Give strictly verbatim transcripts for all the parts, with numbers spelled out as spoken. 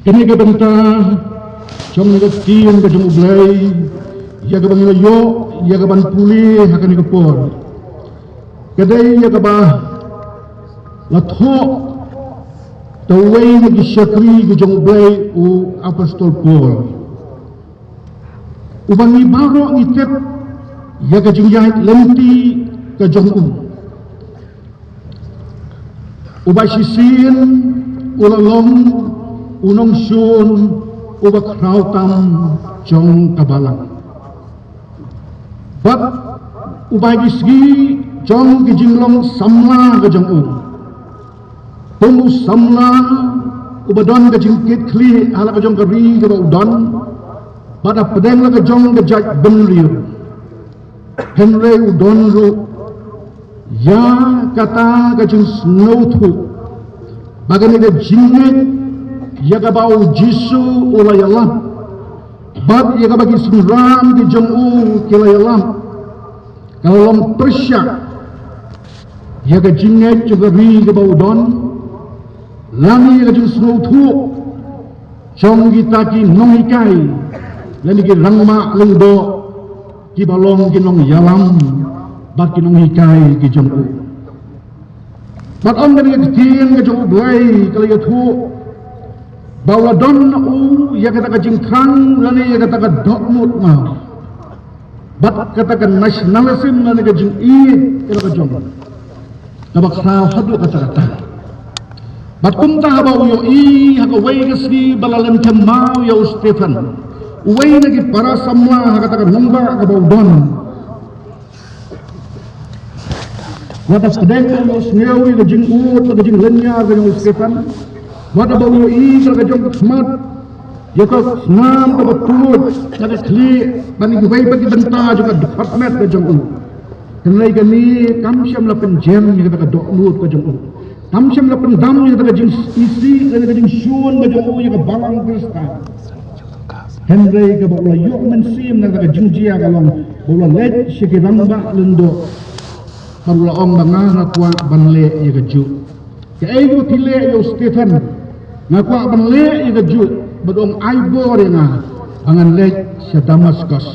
Kane ka bynta jong ka ktien ka jong U Blei, ïa kaba ngi la ïoh ïa kaban pule ha kane ka por, ka dei ïa kaba la thoh da uwei na ki shakri ka jong U Blei, u Apostol Paul, uba ngi baroh ngi tip ïa ka jingïaid lynti ka jong u. Uba shisien u la long u nongshun uba khraw tam jong ka balang, bad uba ki sngi jong ki jinglong samla ka jong u. Kum u samla uba don ka jingkit khlieh ha la ka jong ka ri kaba u don, bad hapdeng la ka jong ka jaitbynriew. Hynrei u don ruh ïa kata ka jingsngewthuh ba kane ka jingngeit ïa kaba U Jisu u la ïalap, bad ïa kaba ki synran ki jong u ki la ïalap, ka la long pyrshah ïa ka jingngeit jong ka ri kaba u don, lane ïa ka jingsngewthuh jong kita ki nonghikai lane ki rangbah lyngdoh kiba long ki nongïalam bad ki nonghikai ki jong u. Bad ong kane ka ktien ka jong U Blei ka la ïathuh ba u la don u ïa kata ka jingthrang lane ïa kata ka dohnud, bad kata ka nationalism lane ka jingïeit ïa la ka jong kaba khraw haduh katta katta. Bad kumta haba u ïohi ha kawei ka sngi ba la lynthem maw ïa u Stephen, uwei na ki para samla ha kata ka nongbah kaba u don, wat hapdeng ba u ïohsngew ïa ka jingud bad ka jinglynñiar ka jong u Stephen, wat haba u ïohi ka la ka jong ka khmat ïa ka snam kaba tuid na ka khlieh bad na kiwei pat ki bynta jong ka dkhot met ka jong u. Hynrei kane kam shym la pynjem ïa kata ka dohnud ka jong u. Kam shym la pyndam ïa kata ka jingisih lane ka jingshun ka jong u ïa ka balang Khristan. Hynrei kaba u la ïoh mynsiem na kata ka jingjia ka long ba u la leit sha ki rangbah lyngdoh bad u la ong ba nga nga kwah ban leh ïa kajuh. Kaei kaba phi leh ïa u Stephen, nga kwah ban leh ïa kajuh. Bad u ong ai bor ïa nga ba ngan leit sha Damaskos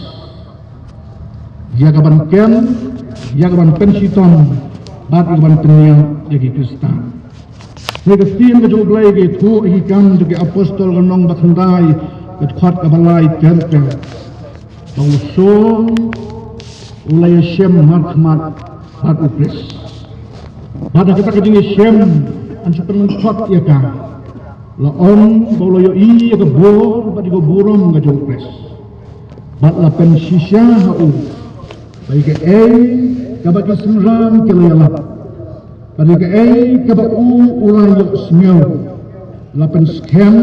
ïa kaban kem, ïa kaban pynshitom bad ïa kaban pynïap ïa ki Khristan. Kane ka ktien ka jong U Blei ka ïathuh ha Ki Kam jong ki Apostol, ka lynnong ba khyndai, ka dkhot kaba lai, ter ter, ba u Saul u la ïashem markhmat bad u Khrist. Bad ha kata ka jingïashem, yn sa pynlyngkot ïa ka, la ong ba u la ïohi ïa ka bor bad ïa ka burom ka jong u Khrist, bad la pynshisha ha u ba ïa kaei kaba ki synran ki la ïalap bad ïa kaei kaba u u la ïohsngew, la pynskhem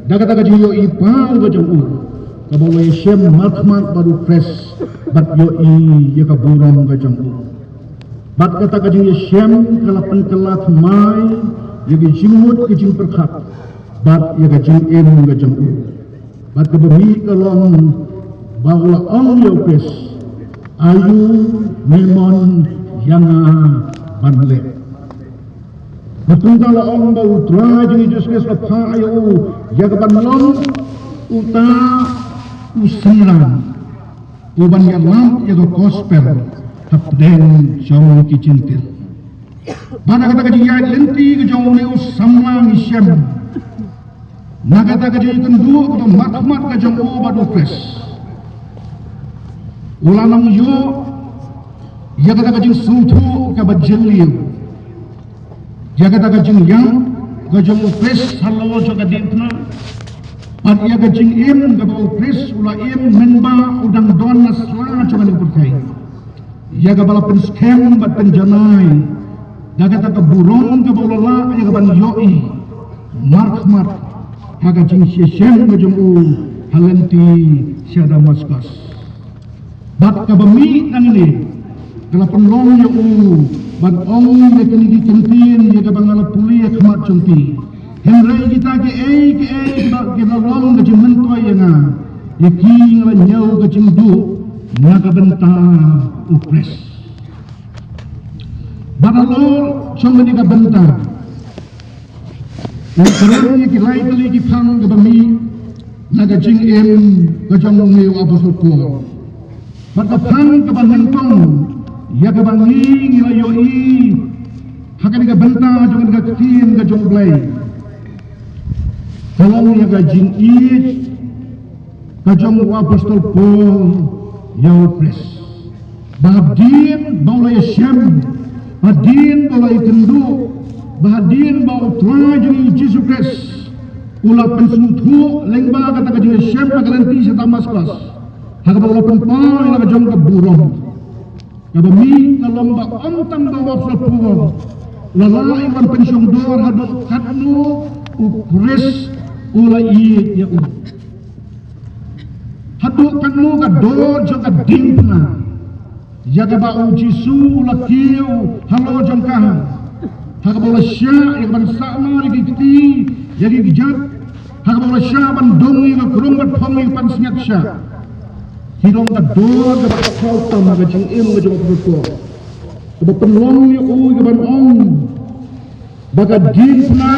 da kata ka jingïohi paw ka jong u, kaba u la ïashem markhmat bad u Khrist bad ïohi ïa ka burom ka jong u. Bad kata ka jingïashem ka la pynkylla thymmai ïa ki jingmut ki jingpyrkhat bad ïa ka jingim ka jong u. Bad kaba mih ka long ba u la ong ïa u Khrist, aïu me mon ïa nga ban leh? Bad kumta la ong ba U Trai jong ngi Jisu Khrist la phah ïa u ïa kaban long uta u synran uban ïalap ïa ka gospel hapdeng jong ki Jentil. Bad na kata ka jingïaid lynti ka jong une u samla ngi shem na kata ka jingïakynduh kaba markhmat ka jong u bad u Khrist, u la nang ïoh ïa kata ka jingsngewthuh kaba jylliew, ïa kata ka jingïap ka jong u Khrist halor jong ka diengphna, bad ïa ka jingim kaba u Khrist u la im mynba u dang don na sla jong kane ka pyrthei, ïa kaba la pynskhem bad pynjanai da kata ka burom kaba u la lah ïa kaban ïohi markhmat ha ka jingïashem ka jong u ha lynti sha Damaskos. Bad kaba mih nangne ka la pynlong ïa u ban ong ïa kine ki kyntien ïa kaba nga la pule ha khmat jong phi. Hynrei kita kiei kiei kiba ki la long ka jingmyntoi ïa nga, ïa ki nga la ñiew ka jingduh na ka bynta u Khrist. Bad halor jong kane ka bynta Ngi kren ïa ki lai tylli ki phang kaba mih na ka jingim ka jong u Apostol Paul. Bad ka phang kaba nyngkong ïa kaba ngi ngi la ïohi ha kane ka bynta jong ka ktien ka jong U Blei, ka long ïa ka jingïeit ka jong u Apostol Paul ïa u Khrist. Ba hadien ba u la ïashem, ba hadien ba u la ïakynduh, ba hadien ba u Trai jong ngi Jisu Khrist u la pynsngewthuh lyngba kata ka jingïashem ha ka lynti sha Damaskos, ha kaba u la pynpaw ïa la ka jong ka burom. Kaba mih ka long ba ym tang ba u Apostol Paul u la lah ïa ban pynshongdor haduh katno u Khrist u la ïeit ïa u. Haduh katno ka dor jong ka diengphna ïa kaba u Jisu u la kiew halor jong ka, ha kaba u la shah ïa ka ban sahnarphna ïa ki kti, ïa ki kjat, ha kaba u la shah ban dung ïa ka krung bad phong ïa ka pansngiat shah. Ki long ka dor kaba khraw tam ha ka jingim ka jong u Apostol Paul, kaba pynlong ïa u ïa ka ban ong ba ka diengphna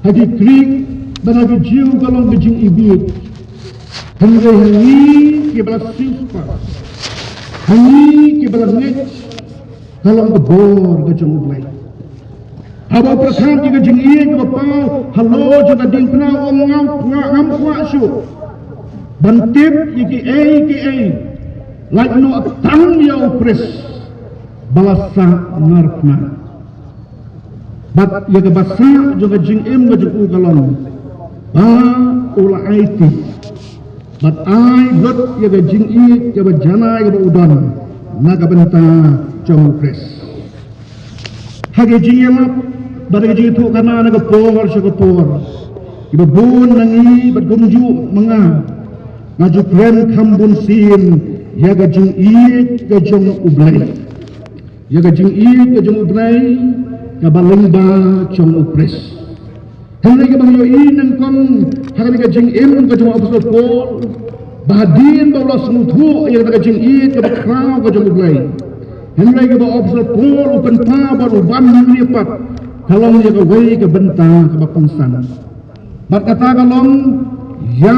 ha ki Grik bad ha ki Jiw ka long ka jingibit. Hynrei ha ngi kiba la siewspah, ha ngi kiba la ngeit, ka long ka bor ka jong U Blei. Haba u pyrkhat ïa ka jingïeit kaba paw halor jong ka diengphna, u ong, ngam kwah, ngam kwah shuh ban tip ïa kiei kiei, lait noh tang ïa u Khrist ba la sahnarphna. Bad ïa kaba sah jong ka jingim ka jong u ka long ba u la aiti bad ai lut ïa ka jingïeit kaba janai kaba u don na ka bynta jong u Khrist. Ha ka jingïalap bad ka jingïathuhkhana na ka por sha ka por, kiba bun na ngi bad kumjuh ma nga, nga ju kren kham bunsien ïa ka jingïeit ka jong U Blei, ïa ka jingïeit ka jong U Blei kaba lyngba jong u Khrist. Hynrei kaba ngi ïohi nyngkong ha kane ka jingim ka jong u Apostol Paul, ba hadien ba u la sngewthuh ïa kata ka jingïeit kaba khraw ka jong U Blei, hynrei kaba u Apostol Paul u pynpaw bad u wan hangne pat, ka long ïa kawei ka bynta kaba kongsan. Bad kata ka long ïa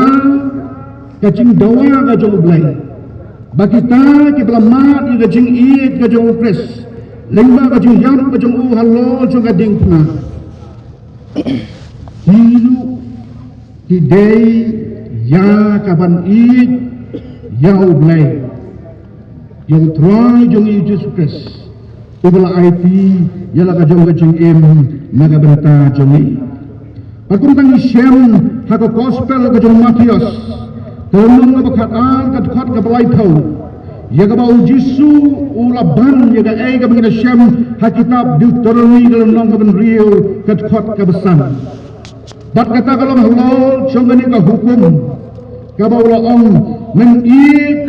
ka jingdawa ka jong U Blei, ba kita kiba la mad ïa ka jingïeit ka jong u Khrist lyngba ka jingïap ka jong u halor jong ka diengphna, ki ruh ki dei ïa ka ban ïeit ïa U Blei, ïa U Trai jong ngi U Jisu Khrist, uba la aiti ïa la ka jong ka jingim na ka bynta jong ngi. Bad kumta ngi shem ha ka Gospel ka jong u Mathaios, ka lynnong kaba khatar, ka dkhot kaba laiphew, ïa kaba u Jisu u la ban ïa kaei kaba ngi la shem ha kitab Deuteronomi ka lynnong kaba hynriew, ka dkhot kaba san. Bad kata ka long halor jong kane ka hukum, kaba u la ong, men ïeit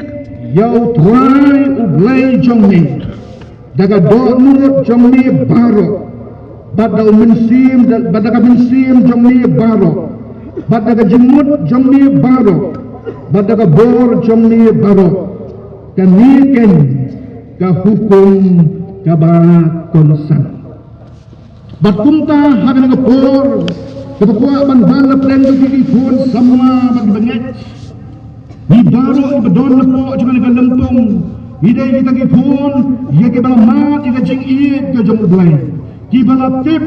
ïa U Trai U Blei jong me da ka dohnud jong me baroh, bad da u mynsiem, bad da ka mynsiem jong me baroh, bad da ka jingmut jong me baroh, bad da ka bor jong me baroh. Kane keiñ ka hukum kaba kongsan. Bad kumta ha kane ka por, kaba kwah ban ban la pdeng ka, ki khun samla bad ki bangeit, ngi baroh kiba don hapoh jong kane ka lympung, ngi dei kita ki khun ïa kiba la mad ïa ka jingïeit ka jong U Blei, kiba la tip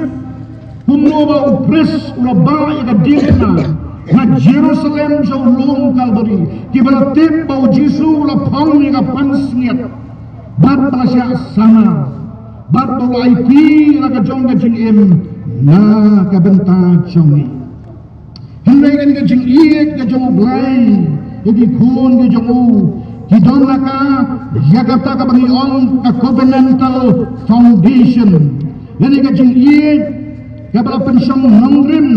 kumno ba u Khrist u la bah ïa ka diengphna na Jerusalem sha u lum Kalbari, kiba la tip ba u Jisu u la phong ïa ka pansngiat bad ba la shah sahnarphna, bad ba u la aiti la ka jong ka jingim na ka bynta jong ngi. Hynrei kane ka jingïeit ka jong U Blei ïa ki khun ki jong u, ki don la ka, ïa kata kaba ngi ong ka covenantal foundation. Kane ka jingïeit kaba la pynshong nongrim,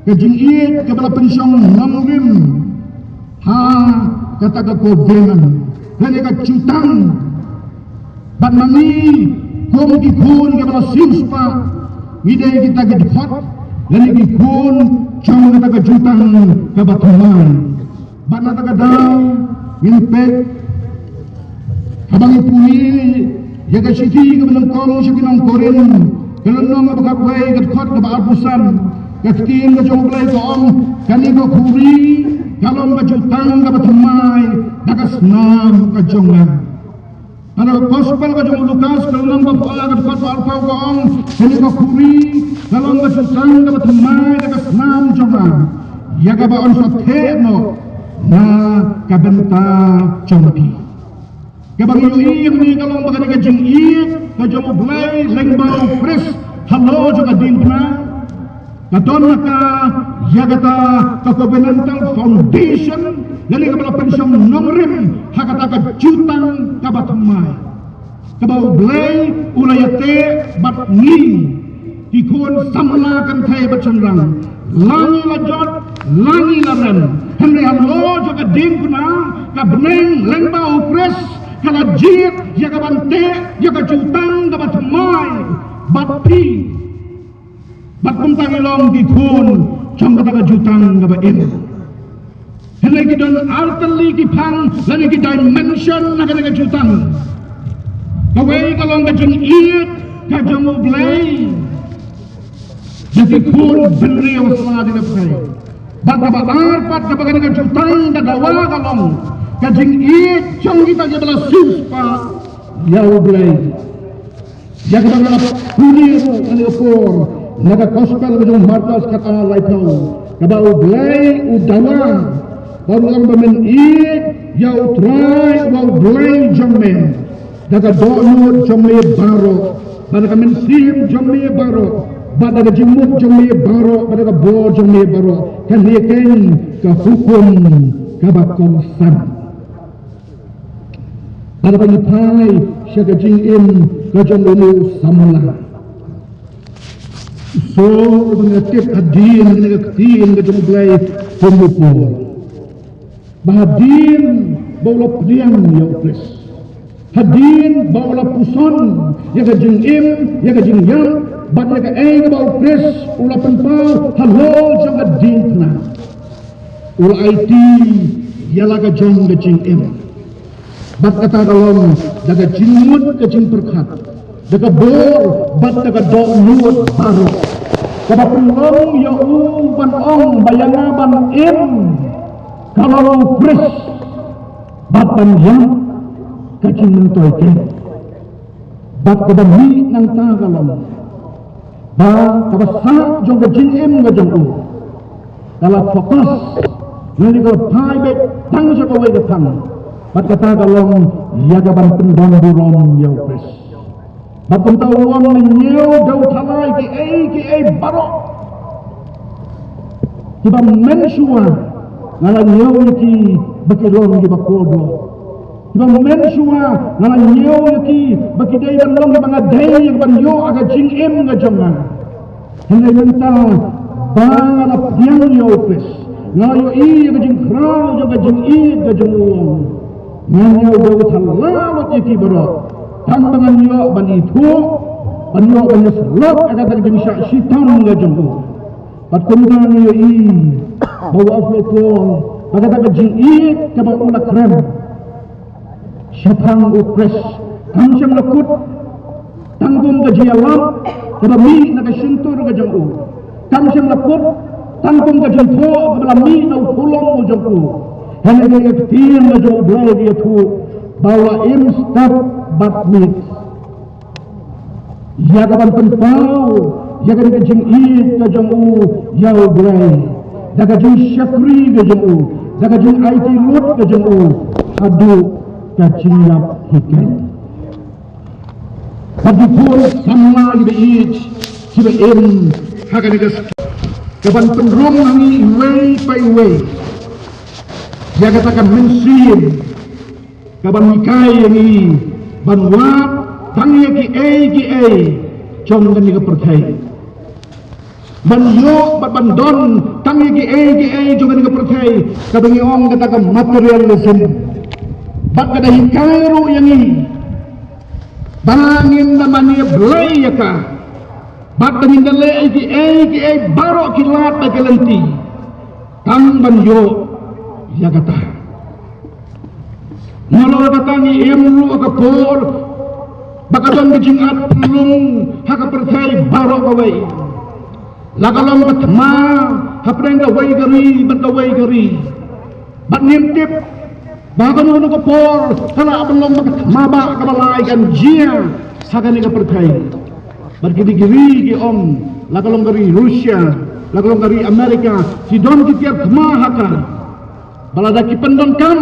ka jingïeit kaba la pynshong nongrim ha kata ka covenant, kane ka jutang. Bad ma ngi kum ki khun kiba la siewspah, ngi dei kita ki dkhot lane ki khun jong kata ka jutang kaba thymmai. Bad na kata ka daw ngin peit, haba ngi pule ïa ka shithi kaba nyngkong sha ki nong Korinth, Ka lynnong kaba khatwei, ka dkhot kaba arphew san, ka ktien ka jong U Blei ka ong, kane ka khuri ka long ka jutang kaba thymmai da ka snam ka jong nga. Ha ka gospel ka jong u Lukas, ka lynnong ba phra, ka dkhot ba arphew, ka ong, kane ka khuri ka long ka jutang kaba thymmai da ka snam jong nga, ïa kaba yn sa theh noh na ka bynta jong phi. Kaba ngi ïohi hangne ka long ba kane ka jingïeit ka jong U Blei lyngba U Khrist halor jong ka diengphna, ka don ha ka, ïa kata ka covenantal foundation, lane kaba la pynshong nongrim ha kata ka jutang kaba thymmai, kaba U Blei u la ïateh bad ngi, ki khun samla kynthei bad shynrang, la ngi la jot, la ngi la rem. Hynrei halor jong ka diengphna, ka bneng lyngba U Khrist ka la jied ïa ka ban teh ïa ka jutang kaba thymmai bad phi. Bad kumta ngi long ki khun jong kata ka jutang kaba im. Hynrei ki don artylli ki phang lane ki dimension na kane ka jutang. Kawei ka long ka jingïeit ka jong U Blei ïa ki khun bynriew sla, dei na pyrthei. Bad kaba ar pat kaba kane ka jutang ka dawa ka long ka jingïeit jong kita kiba la siewspah ïa U Blei. Ïa kaba nga la pule ruh ha kane ka por na ka gospel ka jong u Markos khatar laiphew, kaba U Blei u dawa, ba u ong ba men ïeit ïa U Trai uba U Blei jong me da ka dohnud jong me baroh, bad da ka mynsiem jong me baroh, bad da ka jingmut jong me baroh, bad da ka bor jong me baroh. Kane keiñ ka hukum kaba kongsan. Bad haba ngi phai sha ka jingim ka jong une u samla, so, uba nga tip hadien kane ka ktien ka jong U Blei kum u Paul, ba hadien ba u la pdiang ïa U Khrist, hadien ba u la puson ïa ka jingim, ïa ka jingïap, bad ïa kaei kaba U Khrist u la pynpaw halor jong ka diengphna, u la aiti ïa la ka jong ka jingim. Bad kata ka long da ka jingmut ka jingpyrkhat, da ka bor bad da ka dohnud baroh, kaba pynlong ïa u ban ong ba ïa nga ban im ka long U Khrist, bad ban ïap ka jingmyntoi keiñ. Bad kaba mih nangta ka long ba kaba sah jong ka jingim ka jong u ka la focus, lane ka la phai beit tang sha kawei ka thang. Bad kata ka long ïa ka ban pyndon burom ïa U Khrist. Bad kumta u ong, ñiew da u thala ïa kiei kiei baroh kiba mynshuwa nga la ñiew ïa ki ba ki long kiba kordor. Kiba mynshuwa nga la ñiew ïa ki ba ki dei ban long kiba nga dei ïa ki ban ïoh ha ka jingim ka jong nga. Hynrei mynta ba nga la pdiang ïa U Khrist, nga la ïohi ïa ka jingkhraw jong ka jingïeit ka jong u. Nga ñiew da u thala lut ïa ki baroh, tang ba ngan ïoh ban ithuh, ban ïoh ban ïasyllok ha kata ka jingshah shitom ka jong u. Bad kumta ngi ïohi ba u ong, Paul, ba kata ka jingïeit kaba u la kren shaphang U Khrist kam shym la kut tang kum ka jingïalap kaba mih na ka shyntur ka jong u. Kam shym la kut tang kum ka jingthoh kaba la mih na u khulom u jong u. Hynrei ka ktien ka jong U Blei ka ïathuh ba u la im step bad miet ïa ka ban pynpaw ïa kane ka jingïeit ka jong u ïa U Blei, da ka jingshakri ka jong u, da ka jingaiti lut ka jong u, haduh ka jingïap hi keiñ. Bad ki khun samla kiba ïeit kiba im ha kane ka, ka ban pynrung ha ngi iwei pa iwei ïa kata ka mynsiem ka ban hikai ïa ngi ban wad tang ïa kiei kiei jong kane ka pyrthei, ban ïoh bad ban don tang ïa kiei kiei jong kane ka pyrthei, kaba ngi ong kata ka materialism. Bad ka da hikai ruh ïa ngi ba ngin da mane blei ïa ka, bad ba ngin da leh ïa kiei kiei baroh ki lad bad ki lynti tang ban ïoh ïa kata. Nalor kata ngi im ruh ha ka por ba ka don ka jingap pynlong ha ka pyrthei baroh kawei. La ka long ka thma hapdeng kawei ka ri bad kawei ka ri. Bad ngim tip ba kano kano ka por ka lah ban long ba ka thma ba ka ba lai kan jia ha kane ka pyrthei. Bad ki dei ki ri ki ong, la ka long ka ri Russia, la ka long ka ri America, ki don ki tiar thma ha ka. Ba lada ki pyndonkam,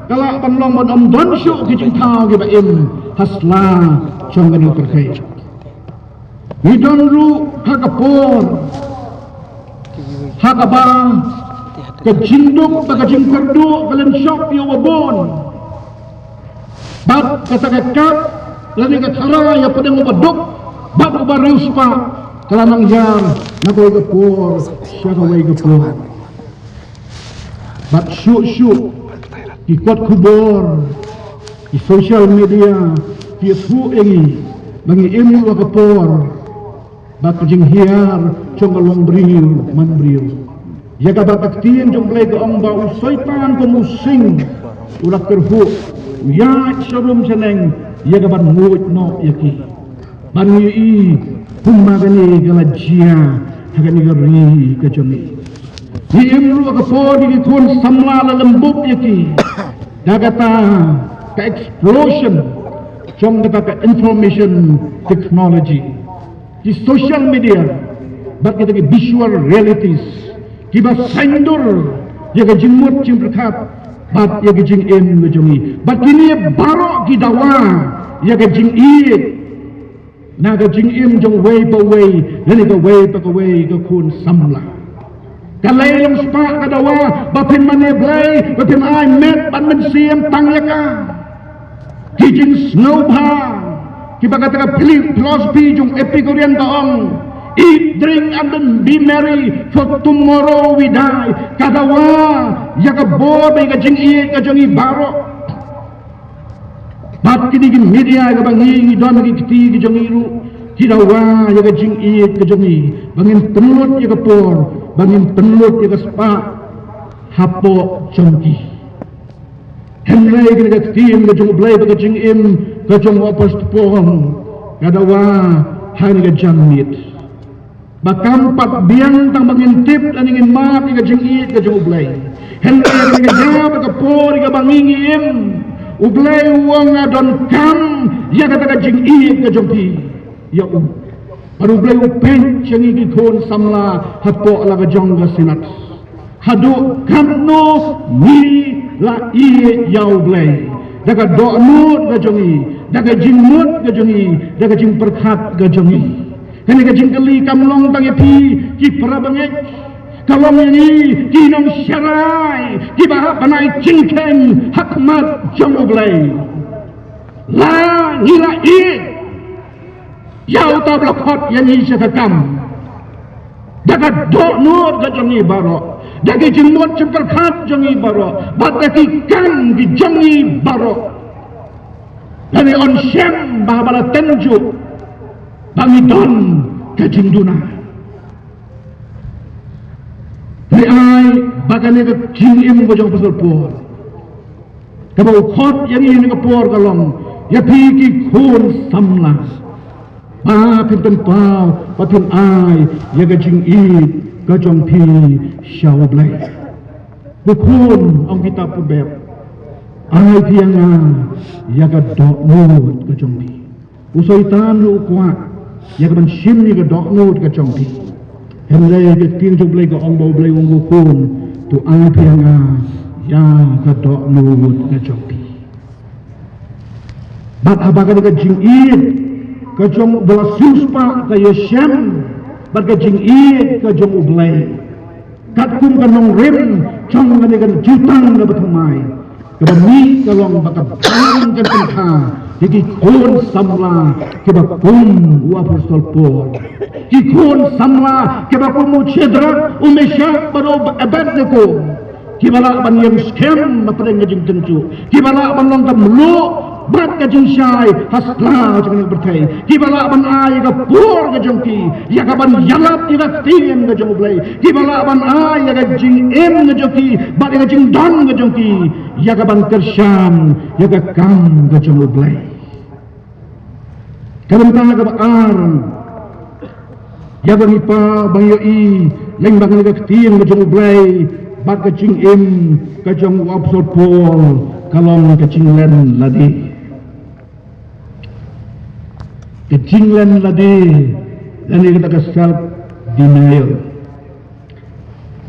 ka lah ban long ban ym don shuh ki jingthaw ki ba im ha sla jong kane ka pyrthei. Ngi don ruh ha ka por ha kaba ka jingduk bad ka jingkyrduh ka lynshop ïa uba bun. Bad kata ka kap lane ka tharai ïa pdeng uba duk bad uba riewspah ka la nang ïar na kawei ka por sha kawei ka por. Bad shuh shuh ki kot khubor, ki social media ki ïathuh ïa ngi ba ngi im ha ka por ba ka jinghiar jong ka long briew man briew. Ïa kaba ka ktien jong Blei ka ong ba u Soitan kum u sing u la kyrhuh, u ïaid sharum shaneng ïa kaban nguid noh ïa ki. Ban ngi i kumba kane ka la jia ha kane ka ri ka jong ngi. Ngi im ruh ha ka por ba ki khun samla la lembuk ïa ki da kata ka explosion jong kata ka information technology, ki social media bad kita ki virtual realities, kiba saiñdur ïa ka jingmut jingpyrkhat bad ïa ka jingim ka jong ngi. Bad kine baroh ki dawa ïa ka jingïeit na ka jingim jong uwei pa uwei lane kawei pa kawei ka khun samla. Ka lei long spah ka dawa ba phin mane Blei, ba phin ai met bad mynsiem tang ïa ka. Ki jingsngewbha kiba kata ka phili-, philosophy jong Epicurean ka ong, "Eat, drink and be merry, for tomorrow we die." Ka dawa ïa ka bor bad ïa ka jingïeit ka jong ngi baroh. Bad kine ki media kaba ngi, ngi don ha ki kti ki jong ngi ruh ki dawa ïa ka jingïeit ka jong ngi ba ngin pynlut ïa ka por, ba ngin pynlut ïa ka spah hapoh jong ki. Hynrei kane ka ktien ka jong U Blei bad ka jingim ka jong u Apostol Paul ka dawa ha kane ka janmiet ba kam pat biang tang ba ngin tip lane ngin mad ïa ka jingïeit ka jong U Blei. Hynrei kane ka daw bad ka por ïa kaba ngi ngi im, U Blei u ong, nga donkam ïa kata ka jingïeit ka jong phi ïa u. Bad U Blei u peit sha ngi ki khun samla hapoh la ka jong ka synod. Haduh katno ngi la ïeit ïa U Blei da ka dohnud ka jong ngi, da ka jingmut ka jong ngi, da ka jingpyrkhat ka jong ngi? Kane ka jingkylli kam long tang ïa phi ki para bangeit, ka long ïa ngi ki nongsharai kiba hap ban ai jingkheiñ ha khmat jong U Blei. La ngi la ïeit ïa uta uba la khot ïa ngi sha ka kam da ka dohnud ka jong ngi baroh, da ki jingmut jingpyrkhat jong ngi baroh, bad da ki kam ki jong ngi baroh. Lane yn shem ba haba la tynjuh ba ngi don ka jingduna. Te ai ba kane ka jingim ka jong u Apostol Paul kaba u khot ïa ngi ha kane ka por ka long, ïa phi ki khun samla, ba phin pynpaw, ba phin ai ïa ka jingïeit ka jong phi sha U Blei. Ko khun, ong kitab Proverb, ai phi ïa nga ïa ka dohnud ka jong phi. U Soitan ruh u kwah ïa ka ban shim ïa ka dohnud ka jong phi. Hynrei ka ktien jong U Blei ka ong ba U Blei u ong, ko khun, to ai phi ïa nga ïa ka dohnud ka jong phi. Bad haba kane ka jingïeit ka jong uba la siewspah ka ïashem bad ka jingïeit ka jong U Blei, katkum ka nongrim jong kane ka jutang kaba thymmai, kaba mih ka long ba ka bang kan pynkha ïa ki khun samla kiba kum u Apostol Paul, ki khun samla kiba kum u Shadrak, u Meshak bad u Abednego, kiba lah ban ïeng skhem hapdeng ka jingtynjuh, kiba lah ban long ka mluh bad ka jingshai ha sla jong kane ka pyrthei, kiba lah ban ai ïa ka por ka jong ki ïa ka ban ïalap ïa ka ktien ka jong U Blei, kiba lah ban ai ïa ka jingim ka jong ki bad ïa ka jingdon ka jong ki ïa ka ban kyrshan ïa ka kam ka jong U Blei. Ka bynta kaba ar, ïa ba ngi paw ba ngi ïohi lyngba kane ka ktien ka jong U Blei bad ka jingim ka jong u Apostol Paul ka long ka jinglen lade. Ka jinglen lade, lane kata ka self denial.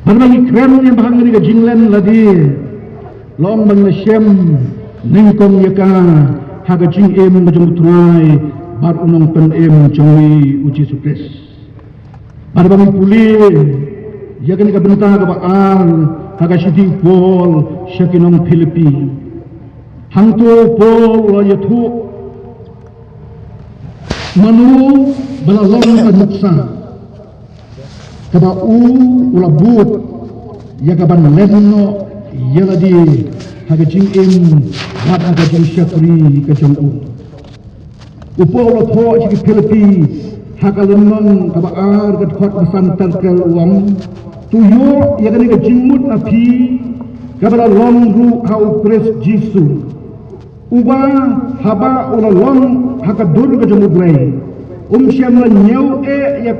Bad ba ngi kren ïa ba hangne ka jinglen lade, long ba ngi la shem nyngkong ïa ka ha ka jingim ka jong U Trai bad U Nongpynim jong ngi U Jisu Khrist. Bad ba ngi pule ïa kane ka bynta kaba ar ha ka shithi u Paul sha ki nong Philippi. Hangto u Paul u la ïathuh mano ba la long ka nuksa kaba u u la bud ïa kaban len noh ïa lade ha ka jingim bad ha ka jingshakri ka jong u. U Paul u la thoh sha ki Philippi ha ka lynnong kaba ar ka dkhot ba san ter ter u ong, to ïoh ïa kane ka jingmut ha phi kaba la long ruh ha U Khrist Jisu. Uba haba u la long ha ka dur ka jong U Blei, um shym la ñiew eh ïa,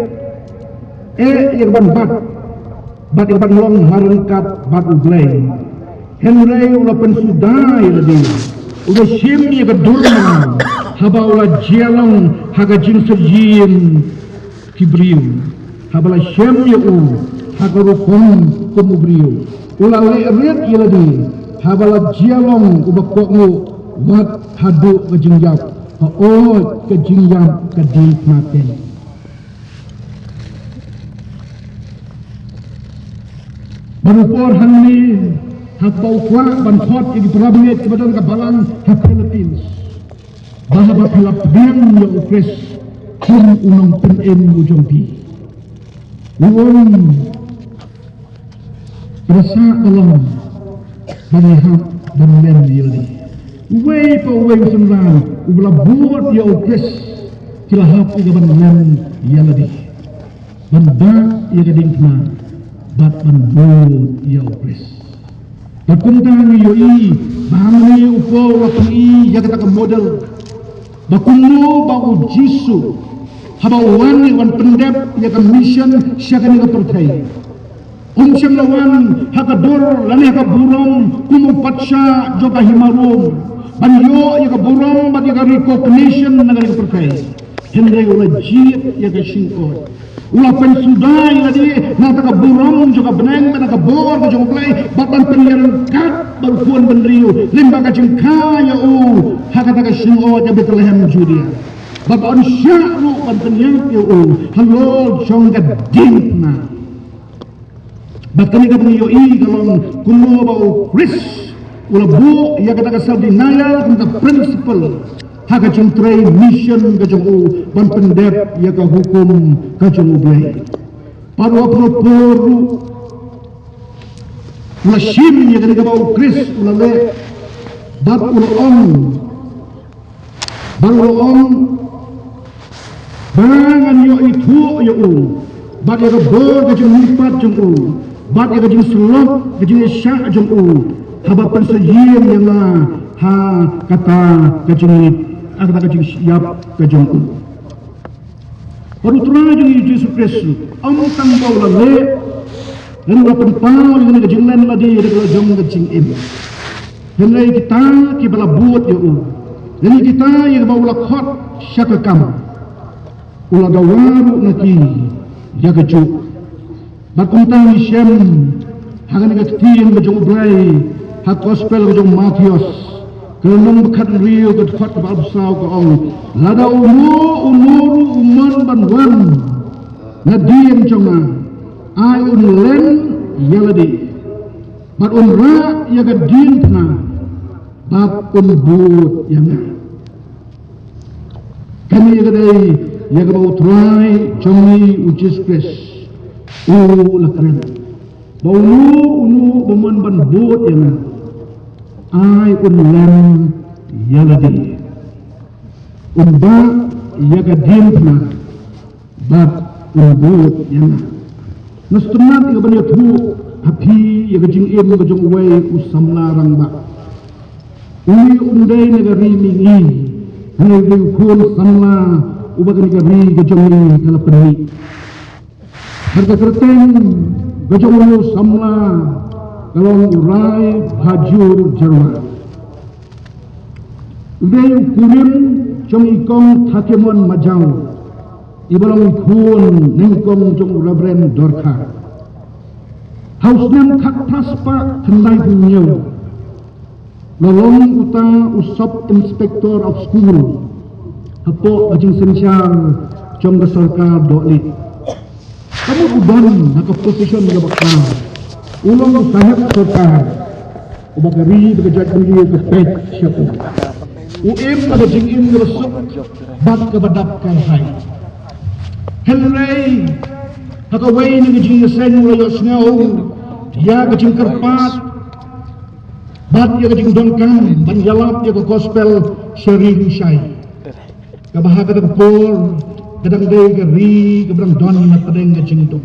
eh ïa ka ban bat bad ïa ka ban long marryngkat bad U Blei. Hynrei u la pynsuda ïa lade, u la shim ïa ka dur mraw haba u la jia long ha ka jingsyriem ki briew, haba la shem ïa u ha ka rukom kum u briew. U la leh rit ïa lade haba la jia long uba kohnguh wat haduh ka jingïap, hooid ka jingïap ka diengphna keiñ. Bad u Paul hangne haba u kwah ban khot ïa ki para bangeit kiba don ka balang ha Philippines, ba haba phi la pdiang ïa U Khrist kum u nongpynim u jong phi, u ong, pyrshah ka long ba ngi hap ban len ïa lade. Uwei pa uwei u synran uba la bud ïa U Khrist, ki la hap ïa ka ban len ïa lade, ban bat ïa ka diengphna bad ban bud ïa U Khrist. Bad kumta ngi ïohi ba hangne u Paul u la pyni ïa kata ka model ba kumno ba U Jisu haba u wan ïa ka ban pyndep ïa ka mission sha kane ka pyrthei, um shym la wan ha ka dur lane ha ka burom kum u patsha jong ka hima Rom ban ïoh ïa ka burom bad ïa ka recognition na kane ka pyrthei. Hynrei u la jied ïa ka jingngeit. U la pynsuda ïa lade na kata ka burom jong ka bneng bad na ka bor ka jong U Blei bad ban pynïaryngkat bad u khun bynriew lyngba ka jingkha ïa u ha kata ka jingngeit ha Bethlehem Judia. Bad ban shah ruh ban pynïap ïa u halor jong ka diengphna. Bad kane kaba ngi ïohi ka long kumno ba U Khrist u la buh ïa kata ka self denial kum ka principle ha ka jingtrei mission ka jong u ban pyndep ïa ka hukum ka jong U Blei. Bad u Apostol Paul ruh u la shim ïa kane kaba U Khrist u la leh bad u la ong, bad u la ong ba ngan ïoh ithuh ïa u bad ïa ka bor ka jingmihpat jong u bad ïa ka jingsyllok ka jingïaishah jong u haba pynsaïm ïa nga ha kata ka jingïap, ha kata ka jingïap ka jong u. Bad U Trai jong ngi U Jisu Khrist um tang ba u la leh lane u la pynpaw ïa kane ka jinglen lade da ka la jong ka jingim. Hynrei kita kiba la bud ïa u, lane kita ïa kiba u la khot sha ka kam, u la dawa ruh na ki ïa kajuh. Bad kumta ngi shem ha kane ka ktien ka jong U Blei ha Gospel ka jong u Mathaios, ka lynnong ba khathynriew ka dkhot kaba arphew saw ka ong, lada uno uno ruh u mon ban wan na dien jong nga, ai un len ïa lade bad un rah ïa ka diengphna bad un bud ïa nga. Kane ka dei ïa kaba U Trai jong ngi U Jisu Khrist u la kren, ba uno uno ba mon ban bud ïa nga, ai un len ïa lade, un bah ïa ka diengphna bad un bud ïa nga. Nga sngewtynnat ïa kaban ïathuh ha phi ïa ka jingim ka jong uwei u samla rangbah. Une um dei na ka ri mihngi, Une u khun samla uba kane ka ri ka jong ngi ka la pynmih. Bad ka kyrteng ka jong u samla ka long u Rai Bhajur Jyrwa. Une u kurim jong i Kong Thakemon Majaw, iba long i khun nyngkong jong u Reverend Dorkha. Ha u snem khatphra spah khyndai phew hynñiew, la long uta u Sub Inspector of School hapoh ka jingsynshar jong ka sorkar Dohlieh. Ka mut u don ha ka position kaba khlaw. U long u sahep sorkar uba ka ri bad ka jaitbynriew ka peit sha u. U im bad ka jingim kaba suk bad kaba dap kyrhai. Hynrei ha kawei na ki jingïaseng u la ïohsngew ïa ka jingkyrpad bad ïa ka jingdonkam ban ïalap ïa ka gospel sha ri Rynshai. Kaba ha kata ka por ka dang dei ka ri kaba dang don na pdeng ka jingdum.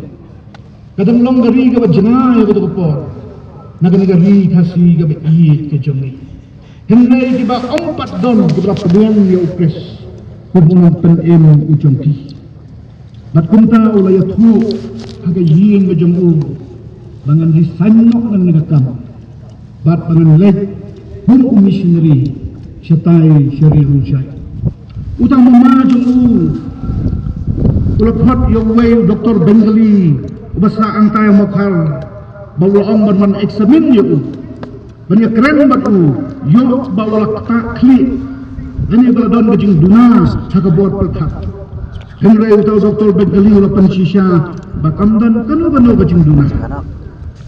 Ka dang long ka ri kaba jngai ha kata ka por na kane ka ri Khasi kaba ïeit ka jong ngi. Hynrei kiba ym pat don kiba la pdiang ïa U Khrist kum u nongpynim u jong ki. Bad kumta u la ïathuh ha ka ïing ka jong u ba ngan resign noh na kane ka kam bad ba ngan leit kum u missionary shatai sha ri Rynshai. Uta u mama jong u u la phot ïa uwei u doktor Bengali uba sah hangtai ha Mawkhar ba u la ong ban wan examine ïa u, ban ïakren bad u, ïoh ba u la ktah khlieh lane ba la don ka jingduna ha ka bor pyrkhat. Hynrei uta u doktor Bengali u la pynshisha ba kam don kano kano ka jingduna.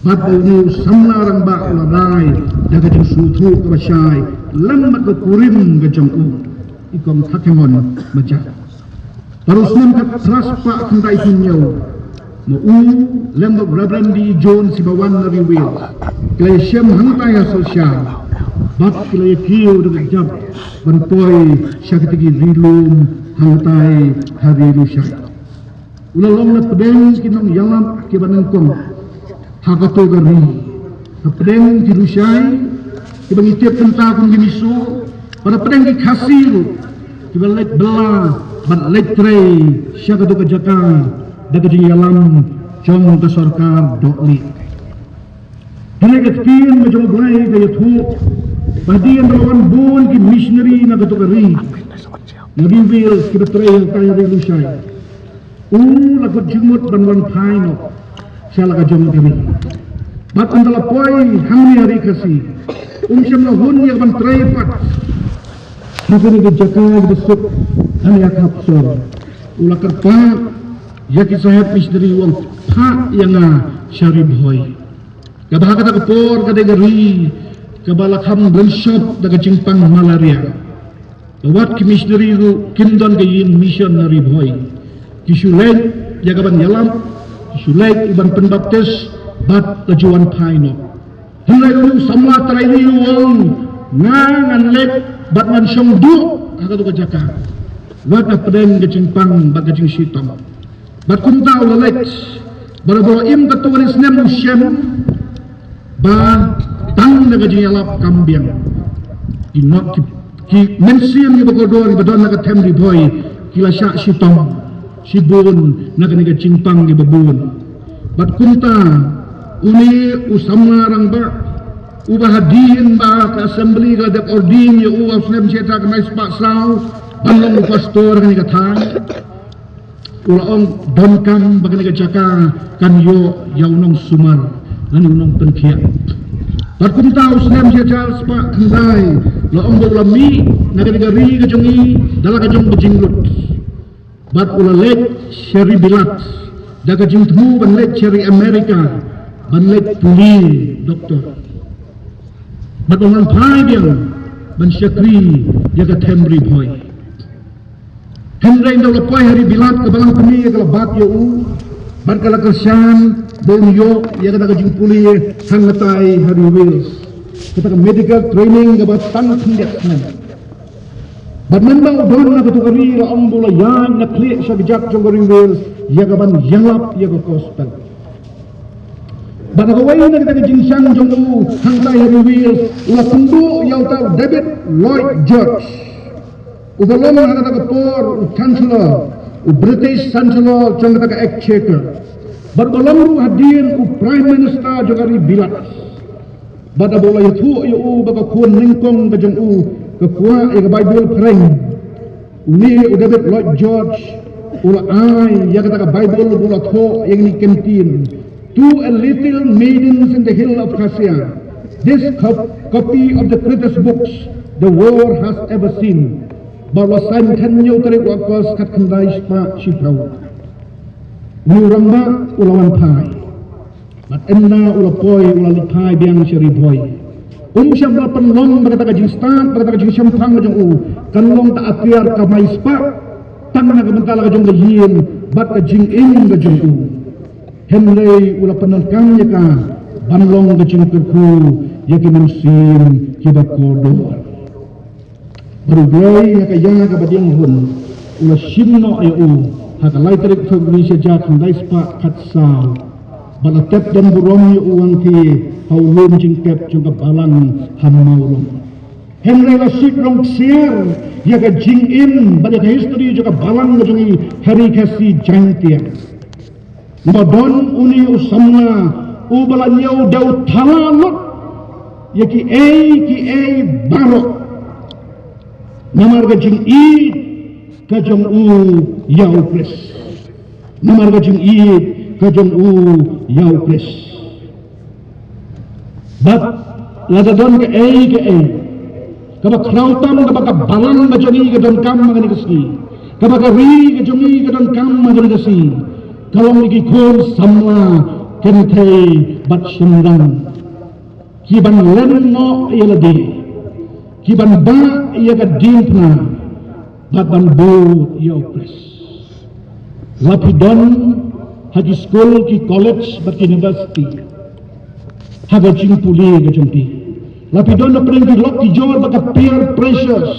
Bad ba une u samla rangbah u la rai da ka jingsngewthuh kaba shai lem bad ka kurim ka jong u, i Kong Thakemon Majaw. Bad ha u snem khatphra spah khyndai phew hynñiew, ma u lem bad Reverend D. Jones iba wan na ri Wales ki la ïashem hangtai ha Sohshan bad ki la ïakiew da ka jingïap ban poi sha kita ki ri lum hangtai ha ri Rynshai. U la long na pdeng ki nongïalap kiba nyngkong ha kato ka ri, na pdeng ki Rynshai kiba ngi tip mynta kum ki Mizo, bad na pdeng ki Khasi ruh kiba leit bylla bad leit trei sha kato ka jaka da ka jingïalam jong ka sorkar Dohlieh. Hynrei ka ktien ka jong U Blei ka ïathuh ba hadien ba la wan bun ki missionary na kato ka ri, na ri Wales kiba trei hangtai ha ri Rynshai, u la kut jingmut ban wan phai noh sha la ka jong ka ri. Bad ynda la poi hangne ha ri Khasi, um shym la hun ïa ka ban trei pat ha kane ka jaka kaba suk hangne ha Khapsor. U la kyrpad ïa ki sahep missionary u ong, phah ïa nga sha Ri Bhoi. Kaba ha kata ka por ka dei ka ri kaba la kham rynshop da ka jingpang malaria. Ka wat ki missionary ruh kim don ka ïing mission na Ri Bhoi. Ki shu leit ïa ka ban ïalap, ki shu leit ïa ban pynbaptis bad la ju wan phai noh. Hynrei une u samla trai ri u ong, nga ngan leit bad ngan shong duh ha kato ka jaka, wat na pdeng ka jingpang bad ka jingshitom. Bad kumta u la leit. Bad haba u im katto katne snem u shem ba tang na ka jingïalap kam biang. Ki nong ki, ki mynsiem kiba kordor kiba don na ka them Ri Bhoi ki la shah shitom shibun na kane ka jingpang kiba bun. Bad kumta une u samla rangbah uba hadien ba ka assembly ka la dep ordain ïa u ha u snem shi hajar khyndai spah saw ban long u pastor ha kane ka thaiñ, u la ong, donkam ba kane ka jaka kan ïoh ïa u nongsumar lane u nongpynkhiah. Bad kumta u snem shi hajar spah khyndai la ong ba u la mih na kane ka ri ka jong ngi da la ka jong ka jinglut. Bad u la leit sha ri Bilat da ka jingthmu ban leit sha ri Amerika ban leit pule doktor. Bad u la wan phai biang ban shakri ïa ka them Ri Bhoi. Hynrei ynda u la poi ha ri Bilat, ka balang kmie ka la bat ïa u bad ka la kyrshan ba un ïoh ïa kata ka jingpule hangtai ha ri Wales, kata ka medical training kaba tang khyndiat snem. Bad mynba u don na kato ka ri la ong ba u la ïaid na khlieh sha kjat jong ka ri Wales ïa ka ban ïalap ïa ka gospel. Bad ha kawei na kita ki jingshang jong u hangtai ha ri Wales u la kynduh ïa uta u David Lloyd George. Uba long ha kata ka por u Chancellor, u British Chancellor jong kata ka Exchequer. Bad uba long ruh hadien u Prime Minister jong ka ri Bilat. Bad haba u la ïathuh ïa u ba ka khun nyngkong ka jong u ka kwah ïa ka Baibl phareng, une u David Lloyd George u la ai ïa kata ka Baibl ba u la thoh ïa kine ki ktien. To a little maidens in the hill of Khasi, this cop- copy of the greatest books the world has ever seen. Bad u la sain khatñiew tarik u August khatkhyndai spah shiphew. Une u rangbah u la wan phai. Bad ynda u la poi u la leit phai biang sha Ri Bhoi. Um shym la pynlong ba kata ka jingstad, ba kata ka jingshemphang ka jong u kan long ta atiar kamai spah tang na ka bynta la ka jong ka ïing bad ka jingim ka jong u. Hynrei u la pyndonkam ïa ka ban long ka jingkyrkhu ïa ki mynsiem kiba kordor. Bad U Blei ha ka ïa kaba dieng hun u la shim noh ïa u ha ka lai tarik February shi hajar khyndai spah khatsaw. Bad la tep don burom ïa u hangthie ha u lum jingtep jong ka balang ha Mawlong. Hynrei la shu long ksiar ïa ka jingim bad ïa ka history jong ka balang ka jong i ha ri Khasi Jaiñtia. Ba don une u samla uba la ñiew dewthala lut ïa kiei kiei baroh. Namar ka jingïeit ka jong u ïa U Khrist. Namar ka jingïeit ka jong u ïa U Khrist. Bad lada don kaei kaei kaba khraw tam kaba ka balang ka jong i ka donkam ha kane ka sngi, kaba ka ri ka jong i ka donkam ha kane ka sngi, ka long ïa ki khun samla kynthei bad shynrang ki ban len noh ïa lade, ki ban bah ïa ka diengphna bad ban bud ïa U Khrist. La phi don ha ki skul, ki college bad ki university ha ka jingpule ka jong phi. La phi don hapdeng ki lok ki jor bad ka peer pressures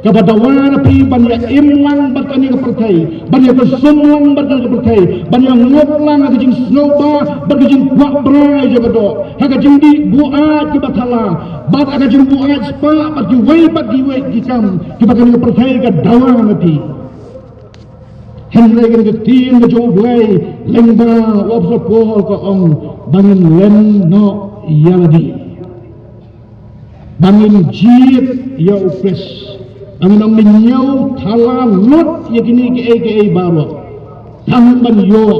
kaba dawa na phi ban ïa im lang bad kane ka pyrthei, ban ïa kyrsum lang bad kane ka pyrthei, ban ïa ngop lang ha ka jingsngewbha bad ka jingkwah brai jong ka doh, ha ka jingdih buaid kiba thala bad ha ka jingbuaid spah bad kiwei pat kiwei ki kam kiba kane ka pyrthei ka dawa na phi. Hynrei kane ka ktien ka jong U Blei lyngba u Apostol Paul ka ong ba ngin len noh ïa lade, ba ngin jied ïa U Khrist, ba ngin ym ñiew thala lut ïa kine kiei kiei baroh, tang ban ïoh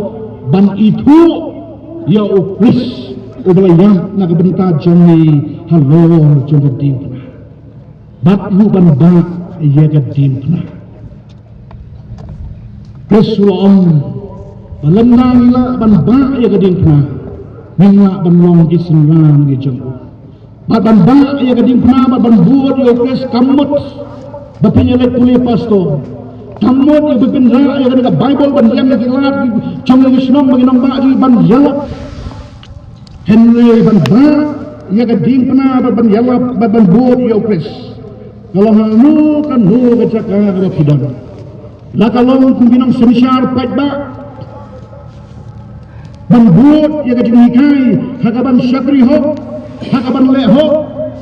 ban ithuh ïa U Khrist uba la ïap na ka bynta jong ngi halor jong ka diengphna. Bad u ban bah ïa ka diengphna. Khrist u la ong ba lymda ngi lah ban bah ïa ka diengphna, ngin lah ban long ki synran ki jong u. Bad ban bah ïa ka diengphna bad ban bud ïa U Khrist kam mut ba phin ïaleit pule pastor. Kam mut ïa ba phin rah ïa kane ka Baibl ban ïeng ïa ki lad ki jong ïa ki shnong ba ki nongbah ki ban ïalap. Hynrei ban bah ïa ka diengphna bad ban ïalap bad ban bud ïa U Khrist, ka long hangno kano ka jaka kaba phi don. La ka long kum ki nongsynshar paidbah, ban bud ïa ka jinghikai ha ka ban shakri hok, ha ka ban leh hok,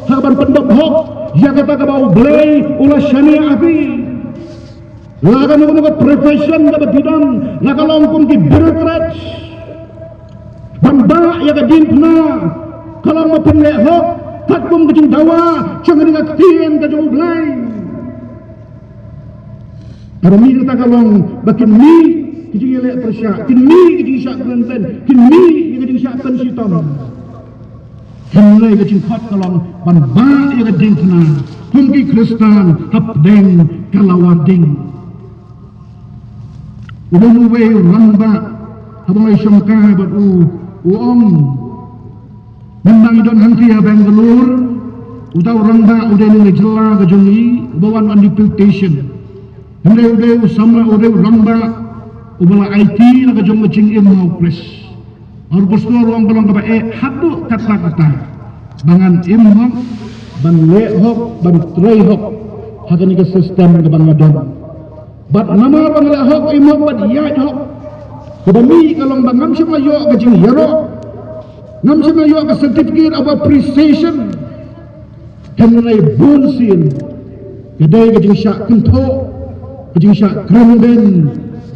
ha ka ban pyndap hok ïa kata kaba U Blei u la shaniah ha phi. La kano kano ka profession kaba phi don, la ka long kum ki bureaucrats, ban bah ïa ka diengphna ka long ba phin leh hok katkum ka jingdawa jong kane ka ktien ka jong U Blei. Ka ba mih kata ka long ba kin mih ka jingïaleh pyrshah, kin mih ka jingshah kren kren, kin mih ïa ka jingshah pynshitom. Hynrei ka jingkhot ka long ban bah ïa ka diengphna kum ki Khristan hapdeng ka lawar ding. U don uwei u rangbah haba ngi shongkai bad u, u ong, mynba ngi don hangtei ha Bangalore, uta u rangbah u dei na ka jylla ka jong ngi uba wan on deputation. Hynrei u dei u samla, u dei u rangbah uba la aiti na ka jong ka jingim ha U Khrist. Ar pastor u ong ka long kaba eh haduh katta katta ba ngan im hok, ban leh hok, ban trei hok ha kane ka system kaba nga don. Bad namar ba nga leh hok, im hok bad ïaid hok, kaba mih ka long ba ngam shym la ïoh ka jingïaroh, ngam shym la ïoh ka certificate of appreciation. Hynrei bunsien Ka dei ka jingshah kynthoh, ka jingshah kren beiñ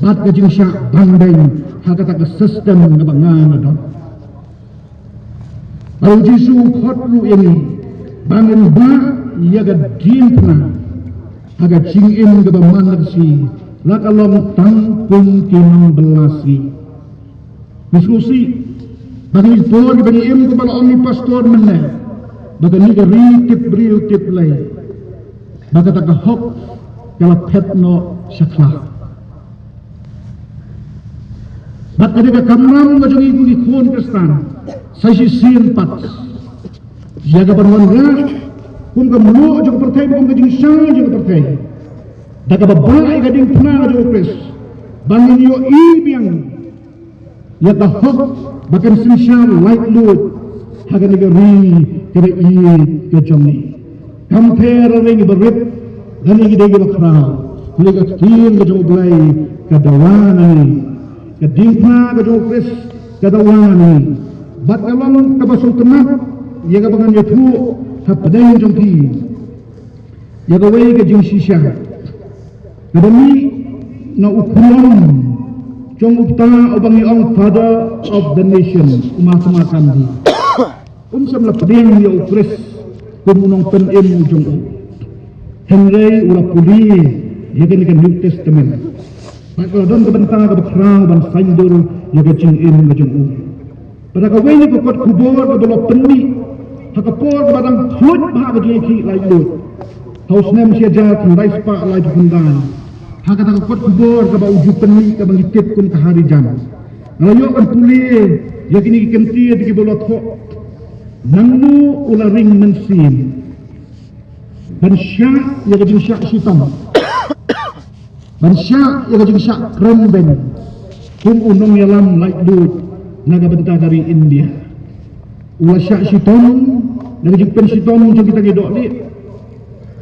bad ka jingshah bang beiñ ha kata ka system kaba nga nga don. Bad u Jisu u khot ruh ïa ngi ba ngin bah ïa ka diengphna ha ka jingim kaba man la ka sngi, la ka long tang kum ki nongbylla sngi. Ngi sngewsih ba kine ki por kiba ngi im, kumba la ong i pastor mynne, ba kane ka ri tip briew tip Blei, ba kata ka hok ka la phet noh sha khlaw. Bad ka dei ka kamram ka jong ngi kum ki khun Khristan sa shisien pat ïa ka ban wanrah kum ka mluh jong ka pyrthei, kum ka jingshai jong ka pyrthei, da kaba bah ïa ka diengphna ka jong u Khrist, ba ngin ïohi biang ïa ka hok ba kan synshar laitluid ha kane ka ri kaba ïeit ka jong ngi. Kam pher ha ri ngi barit lane ngi dei kiba khraw, lane ka ktien ka jong U Blei ka dawa na ngi, ka diengphna ka jong u Khrist ka dawa na ngi. Bad ka long kaba sngewtynnat ïa kaba ngan ïathuh hapdeng jong phi ïa kawei ka jingshisha kaba mih na u khun jong uta uba ngi ong Father of the Nation, u Mahatma Gandhi. Um shym la pdiang ïa u Khrist kum u nongpynim u jong u, hynrei u la pule ïa kane ka New Testament. Bad ka la don ka bynta kaba khraw ban saiñdur ïa ka jingim ka jong u. Bad ha kawei na ka kot khubor kaba la pynmih ha ka por kaba dang khluit bha ka jingïakhih laitluid, ha u snem shi hajar khyndai spah laiphew khyndai, ha kata ka kot khubor kaba u ju pynmih kaba ngi tip kum ka Harijan, nga la ïoh ban pule ïa kine ki kyntien kiba la thoh: Nangno u la ring mynsiem ban shah ïa ka jingshah shitom, ban shah ïa ka jingshah kren beiñ kum u nongïalam laitluid na ka bynta ka ri India? U la shah shitom na ka jingpynshitom jong kita ki dohlieh.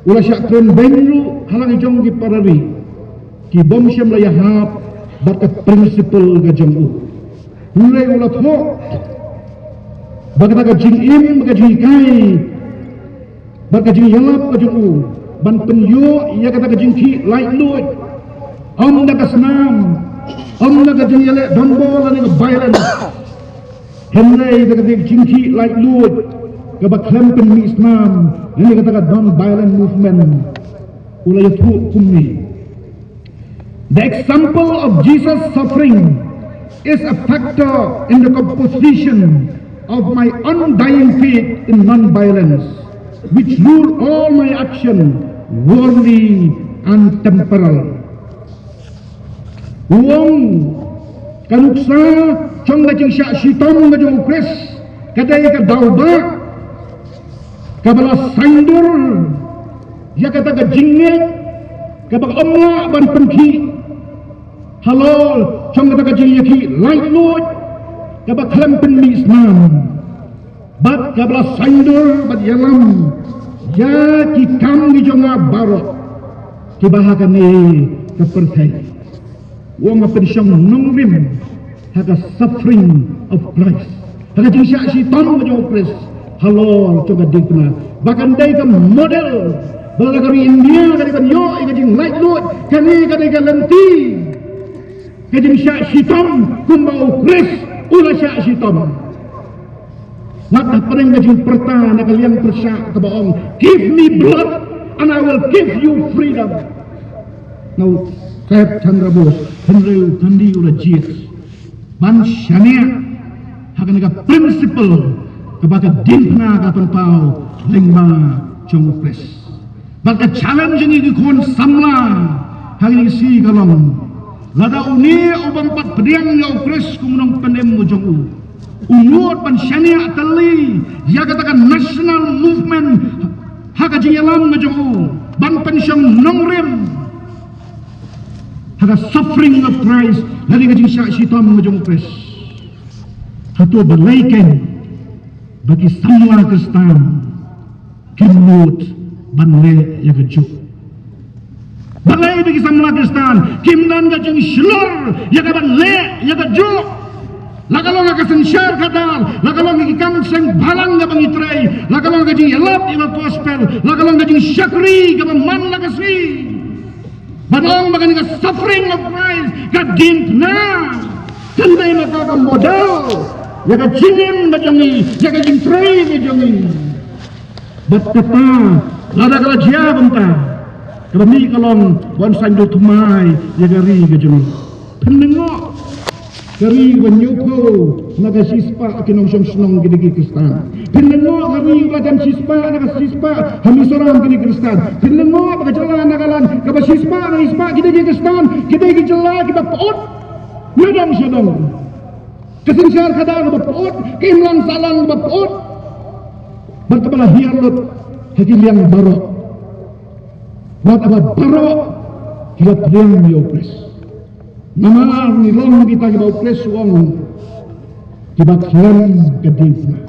U la shah kren beiñ ruh ha la ki jong ki para ri ki bym shym la ïahap bad ka principle ka jong u. Hynrei u la thoh ba kata ka jingim, ba ka jinghikai bad ka jingïalap ka jong u ban pynïoh ïa kata ka jingkhih laitluid, ym da ka snam, ym da ka jingïaleh donbor lane ka violence, hynrei da ka jingkhih laitluid kaba khlem pynmih snam, lane kata ka non-violent movement. U la ïathuh kumne: The example of Jesus' suffering is a factor in the composition of my undying faith in non-violence, which lure all my action worldly and temporal. U ong, ka nuksa jong ka jingshah shitom ka jong u Khrist ka dei ka daw ba kaba la saiñdur ïa kata ka jingngeit kaba ym lah ban pynkhih halor jong kata ka jingïakhih laitluid kaba khlem pynmih snam, bad kaba la saiñdur bad ïalam ïa ki kam ki jong nga baroh kiba ha kane ka pyrthei. U ong, nga pynshong nongrim ha ka suffering of Christ, ha ka jingshah shitom ka jong u Khrist halor jong ka diengphna, ba kan dei ka model ba la ka ri India ka dei ban ïoh ïa ka jinglaitluid. Kane ka dei ka lynti ka jingshah shitom kumba u Khrist u la shah shitom. Wat hapdeng ka jingpyrta na ka liang pyrshah kaba ong, "Give me blood and I will give you freedom." Na u Saheb Chandra Bose, hynrei u Gandhi u la jied ban shaniah ha kane ka principle kaba ka diengphna ka pynpaw lyngba jong u Khrist. Bad ka challenge ïa ngi ki khun samla ha kine ki sngi ka long, lada une u bym pat pdiang ïa u Khrist kum u nongpynim u jong u, u nud ban shaniah tylli ïa kata ka national movement ha ka jingïalam ka jong u ban pynshong nongrim ha ka suffering of Christ, lane ka jingshah shitom ka jong u Khrist. Hato balei kein ba ki samla Khristan kim nud ban leh ïa kajuh? Balei ba ki samla Khristan kim don ka jingshlur ïa ka ban leh ïa kajuh? La ka long ha ka synshar khadar, la ka long ha ki kam seng balang kaba ngi trei, La ka long ka jingïalap ïa ka gospel, la ka long ka jingshakri kaba man la ka sngi. Ban ong ba kane ka suffering of Christ ka diengphna. Kane ma ka ka model ïa ka jingim ka jong ngi, ïa ka jingtrei ka jong ngi. Bad kata, lada ka la jia kumta, kaba mih ka long ban saiñdur thymmai ïa ka ri ka jong ngi. Pynlyngngoh ka ri ba hynñiewphew na ka shispah ki nongshong shnong ki dei ki Khristan. Pynlyngngoh ka ri ba dem shispah na ka shispah ha Mizoram ki dei ki Khristan. Pynlyngngoh ba ka jylla Nagaland kaba shispah na shispah ki dei ki Khristan, ki dei ki jylla kiba pyut na dong sha dong. Ka synshar khadar kaba pyut, ka imlang sahlang kaba pyut. Bad kaba la hiar lut ha ki liang baroh. Wat haba baroh ki la pdiang ïa u Khrist. Namar ngi long kita kiba u Khrist u ong kiba khlem ka diengphna.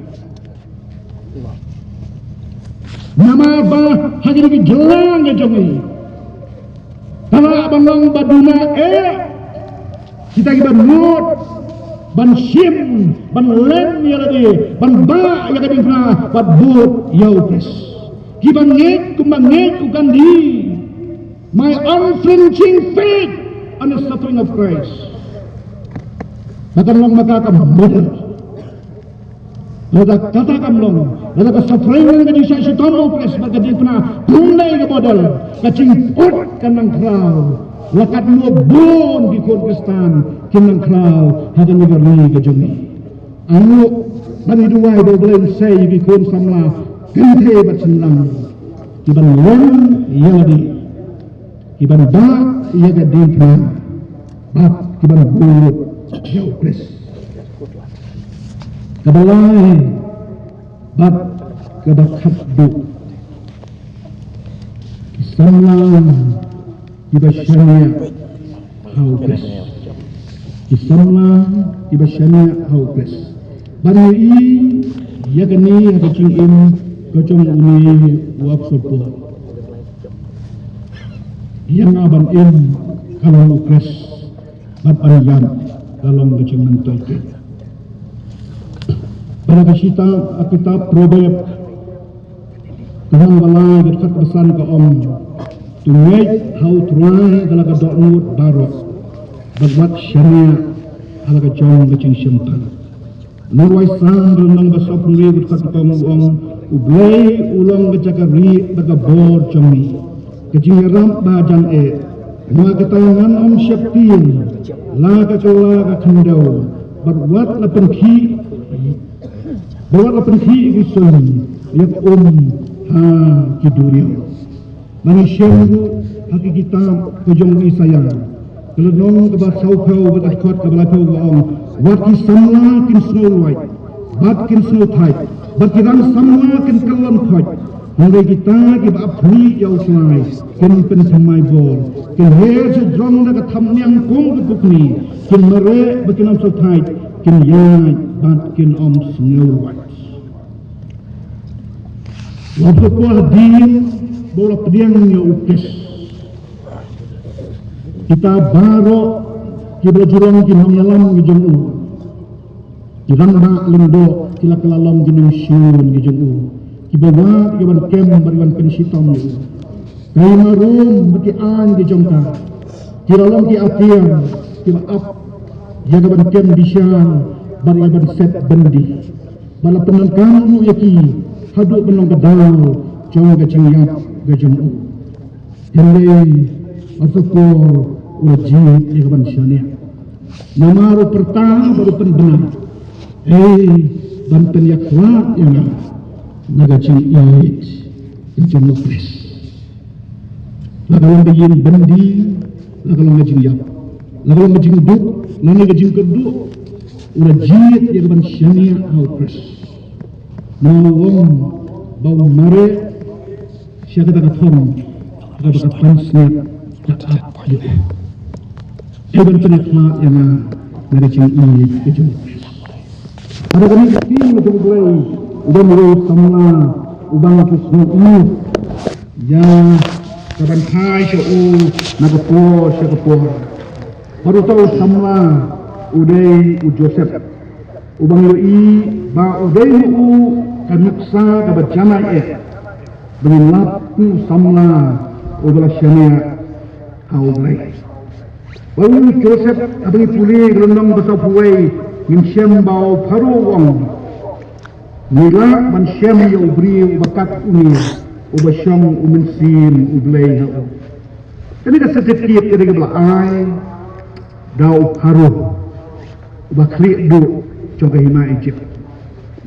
Namar ba ha kine ki jylla ka jong ngi, tang ba long ba duna eh, kita kiba nud ban shim, ban lem ïa lade, ban bah ïa ka diengphna bad bud ïa u Khrist. Kiba ngeit kumba ngeit u Gandhi. My unflinching faith on the suffering of Christ. Ba kan long ma ka ka model. Lada kata kam long, lada ka suffering ka jingshah shitom u Khrist bad ka diengphna, kumne ka model, ka jingpyut kan nang khraw. La katno bun ki khun Khristan kin nang khraw ha kane ka ri ka jong ngi. Angno ban ïa duwai ba U Blei un sei ïa ki khun samla kynthei bad shynrang kiban lem ïa lade, kiban bah ïa ka diengphna bad kiban bud ïa u Khrist. Kaba lai bad kaba khatduh, ki samla kiba shaniah ha u Khrist. Ki samla kiba shaniah ha u Khrist. Ban ïohi ïa kane ha ka jingim ka jong une u apostol Paul. Ïa nga ban im ka long u Khrist, bad ban ïap ka long ka jingmyntoi. Bad ha ka shitom ha kitab Proverb, ka lynnong ba lai, ka dkhot ba san ka ong: To ngeit ha U Trai da la ka dohnud baroh, bad wat shaniah ha la ka jong ka jingshemphang. Nurwai san, ka lynnong ba sawphew hynriew, ka dkhot ba khatwei, ka ong: U Blei u long ka jaka rieh bad ka bor jong ngi, ka jingïarap ba jan eh. Namar kata ngan ym sheptieng, la ka kylla ka khyndew, bad wat la pynkhih, bad wat la pynkhih ki suiñ ïa ka um ha ki duriaw. Ngi shem ruh ha ki kitab ka jong u Isaïah, ka lynnong kaba sawphew bad ka dkhot kaba laiphew, ka ong: Wat ki samla kin sngew luid bad kin sngew thait, bad ki rang samla kin kyllon khoit. Hynrei kita kiba ap khlieh ïa U Trai kin pynthymmai bor, kin her sha jrong da ka thapniang kum ka pukni, kin mareh bad kin ym sngew thait, kin ïaid bad kin ym sngew luid. La pyrkhat hadien ba u la pdiang ïa u Khrist, kita baroh kiba la ju long ki nongïalam ki jong u, ki rangbah lyngdoh ki la kylla long ki nongshun ki jong u, kiba wad ïa ban kem bad ïa ban pynshitom ïa u. Ka ïing marum bad ki aiñ ki jong ka ki la long ki atiar kiba ap ïa ka ban kem bishar bad ïa ka ban set byndi. Ba la pyndonkam ruh ïa ki haduh ban long ka daw jong ka jingïap ka jong u. Hynrei u apostol Paul u la jied ïa ka ban shaniah. Namar u pyrta bad u pynbna, ei, ban pynïakhlad ïa nga na ka jingïeit ka jong u Khrist. La ka long ka ïing byndi, la ka long ka jingïap, la ka long ka jingduk, lane ka jingkyrduh, u la jied ïa ka ban shaniah ha u Khrist. Namar u ong ba u mareh sha kata ka thong kaba ka pansngiat ka ap ïa u. Ei, ban pynïakhlad ïa nga na ka jingïeit ka jong u Khrist. Bad ha kane ka ktien ka jong U Blei, u don uwei u samla uba ki sngewieit ïa ka ban phai sha u na ka por sha ka por. Bad uta u samla u dei u Joseph, uba ngi ïohi ba u dei u ka nuksa kaba janai eh ba ngin lap kum u samla uba la shaniah ha U Blei. Ba u Joseph, haba ngi pule ka lynnong ba sawphew wei, ngin shem ba u Pharaoh u ong, ngi lah ban shem ïa u briew uba kat une, uba shong u Mynsiem U Blei ha u. Kane ka certificate ka dei kaba la ai da u Pharaoh uba khlieh duh jong ka hima Egypt.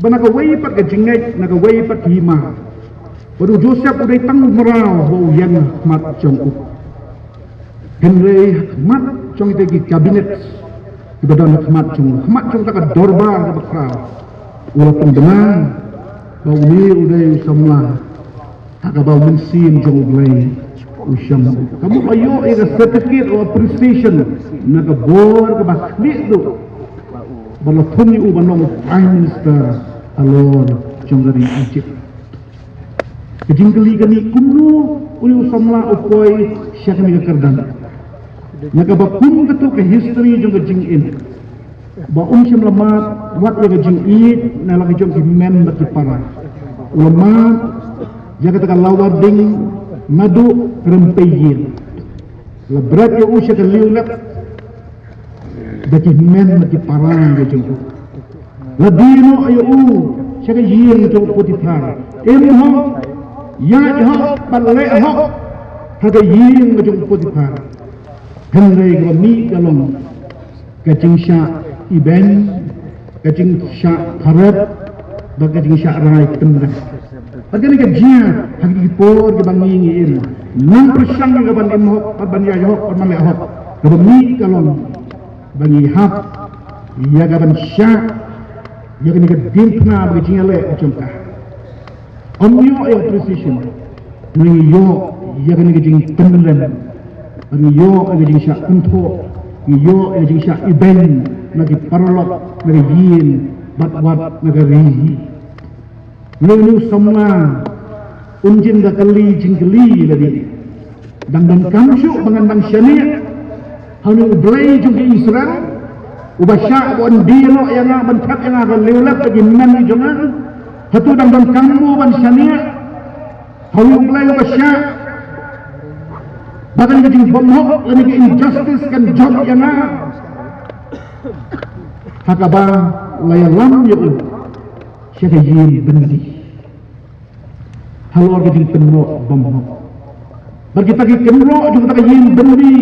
Ba na kawei pat ka jingngeit, na kawei pat ka hima, ba u Joseph u dei tang u mraw ba u ïeng ha khmat jong u. Hynrei ha khmat jong kita ki cabinet kiba don ha khmat jong u, khmat jong kata ka dorbar kaba khraw, u la pynbna ba une u dei u samla ha kaba u Mynsiem jong U Blei u shong. Ka mut la ïoh ïa ka certificate of appreciation na ka bor kaba khlieh duh ba la thung ïa u ban long Prime Minister halor jong ka ri Egypt. Ka jingkylli kane, kumno une u samla u poi sha kane ka kyrdan? Na kaba kum katto ka history jong ka jingim, ba um shym la mad wat ïa ka jingïeit na la ka jong ki hynmen bad ki para. U la mad ïa kata ka lawar ding naduh rympei ïing. La bret ïa u sha ka liewlep da ki hynmen bad ki para ka jong u. La die noh ïa u sha ka ïing jong u Potiphar. Im hok, ïaid hok bad leh hok ha ka ïing jong u Potiphar. Hynrei kaba mih ka long ka jingshah ibeiñ, ka jingshah pharep bad ka jingshah rai tynrai. Bad kane ka jia ha ki por kiba ngi ngi im. Nang pyrshang ïa ka ban im hok bad ban ïaid hok bad ban leh hok. Kaba mih ka long ba ngi hap ïa ka ban shah ïa kane ka diengphna bad ka jingïaleh jong ka. Ym ïoh ïa ka precision. Ngi ïoh ïa kane ka jingpynlem. Ngi ïoh ïa ka jingshah kynthoh. Ngi ïoh ïa ka jingshah ibeiñ na ki paralok, na ka ïing bad wat na ka ri. Une u samla un jin da kylli jingkylli lade. Dang donkam shuh ba ngan dang shaniah ha une U Blei jong ki Israel, uba shah ban die noh ïa nga, ban thep ïa nga ha ka liewlep bad ki hynmen jong nga? Hato dang donkam mo ban shaniah ha une U Blei uba shah ba kane ka jingbymhok lane ka injustice kan jop ïa nga? Ha kaba la ïalam ïa u sha ka ïing byndi halor ka jingpynnoh bymhok. Bad kita ki kynroh jong kata ka ïing byndi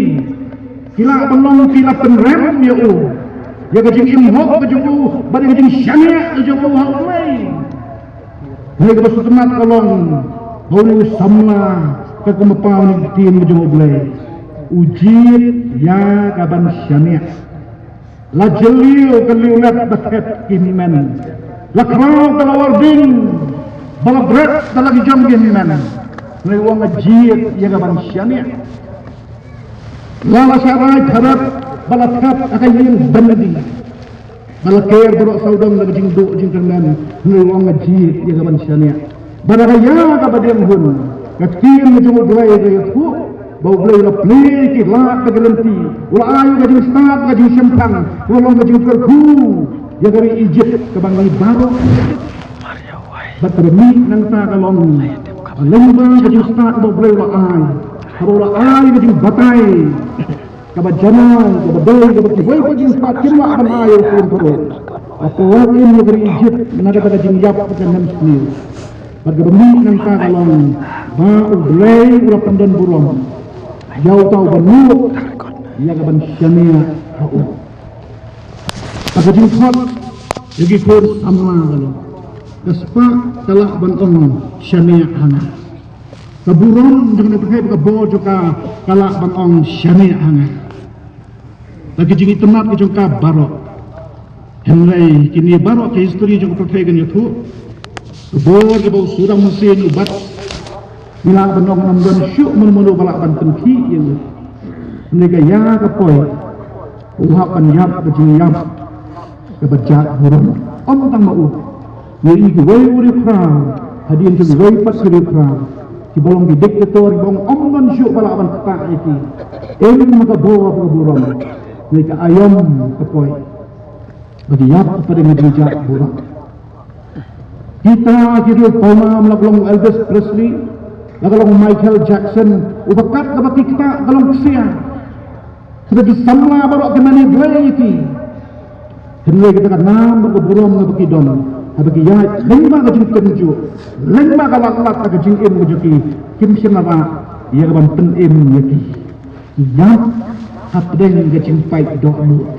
ki lah ban long ki la pynrem ïa u, ïa ka jingim hok ka jong u bad ïa ka jingshaniah ka jong u ha U Blei. Hynrei kaba sngewtynnat ka long ba une u samla, ka kum ba paw na ki ktien ka jong U Blei, u jied ïa ka ban shaniah. La jylliew ka liewlep ba thep ki hynmen. La khraw ka lawar ding ba la bret da la ki jong ki hynmen. Hynrei u ong nga jied ïa ka ban shaniah. La la shah rai pharep ba la thep ha ka ïing byndi. Ba la ker baroh sawdong da ka jingduh jingkyrmen. Hynrei u ong nga jied ïa ka ban shaniah. Bad ha ka ïa kaba dang hun, ka ktien ka jong U Blei ka ïathuh ba U Blei u la plie ki lad bad ki lynti, u la ai ka jingstad ka jingshemphang, u la long ka jingkyrkhu ïa ka ri Ijipt kaba ngi baroh. Bad kaba mih nangta ka long lyngba ka jingstad ba U Blei u la ai, haba u la ai ka jingbatai kaba janai, kaba dei, kaba kiwei pat ki stad kim lah ban ai ïa u Pharaoh. Ba pynlait im ïa ka ri Ijipt na kata ka jingïap ka hynmen sniew. Bad kaba mih nangta ka long ba U Blei u la pyndon burom ïa uta uba nud ïa ka ban shaniah ha u. Bad ka jingkhot ïa ki khun samla ka long, ka spah ka lah ban ong shaniah ha nga. Ka burom jong kane ka pyrthei bad ka bor jong ka ka lah ban ong shaniah ha nga. Bad ki jingitynnat ki jong ka baroh. Hynrei kine baroh ki histori jong ka pyrthei kan ïathuh, ka bor kaba u Saddam Hussein u bat, ngi lah ban ong ym don shuh mano mano ba lah ban pynkhih ïa u. Hynrei ka ïa ka poi u hap ban ïap ka jingïap kaba jah burom. Ym tang ma u, ngi ïohi kiwei u riewkhraw hadien jong kiwei pat ki riewkhraw kiba long ki diktator, kiba ong ym don shuh ba lah ban ktah ïa ki. Em, ma ka bor ka burom, ngi ka aïom ka poi ba ki ïap pat da ka jingjah burom. Kita ki riew Palma, la ka long Elvis Presley, la ka long Michael Jackson, uba kat kaba ki ktah ka long ksiar. Kaba ki samla baroh ki mane Blei ïa ki. Hynrei kata ka nam bad ka burom kaba ki don, haba ki ïaid lyngba ka jingtynjuh, lyngba ka lad lad ka jingim ka jong ki, kim shym la rah ïa ka ban pynim ïa ki. Ïap hapdeng ka jingpait dohnud.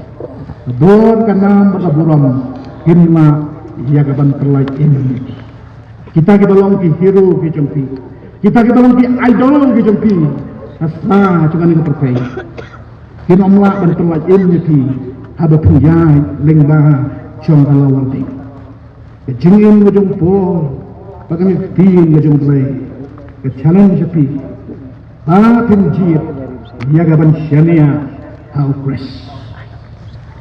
Ka bor, ka nam bad ka burom kim lah ïa ka ban pyllait im ïa ki. Kita kiba long ki hero ki jong phi, kita kiba long ki idol ki jong phi ha sla jong kane ka pyrthei, kin ym lah ban pyllait im ïa phi haba phi ïaid lyngba jong ka lawar ding. Ka jingim ka jong Paul bad kane ka ktien ka jong Blei ka challenge ïa phi ba phin jied ïa ka ban shaniah ha U Khrist.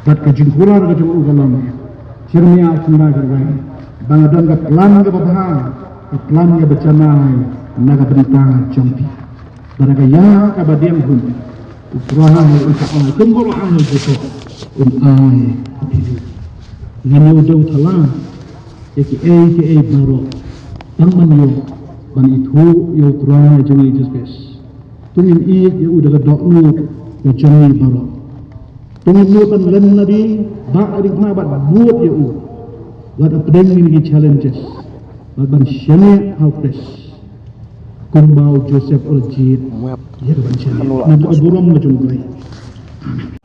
Bad ka jingkular ka jong u ka long, Jeremiah khyndai khyndai, ba nga don ka plan kaba bha, ka plan kaba janai na ka bynta jong phi. Bad na ka ïa kaba dieng hun, U Trai un sa ai kumba u la ai ha Joseph, un ai ha phi ruh. Ngan ïoh dew thala ïa kiei kiei baroh, tang ban ïoh ban ithuh ïa U Trai jong ngi Jisu Khrist. To ngin ïeit ïa u da ka dohnud ka jong ngi baroh. To ngin ïeit ban len lade, bah ïa ri khynnah bad bud ïa u. Wat hapdeng kine ki challenges, bad ban shaniah ha U Khrist kumba u Joseph u la jied ïa ka ban shaniah. Namar ka burom ka jong U Blei. Amen.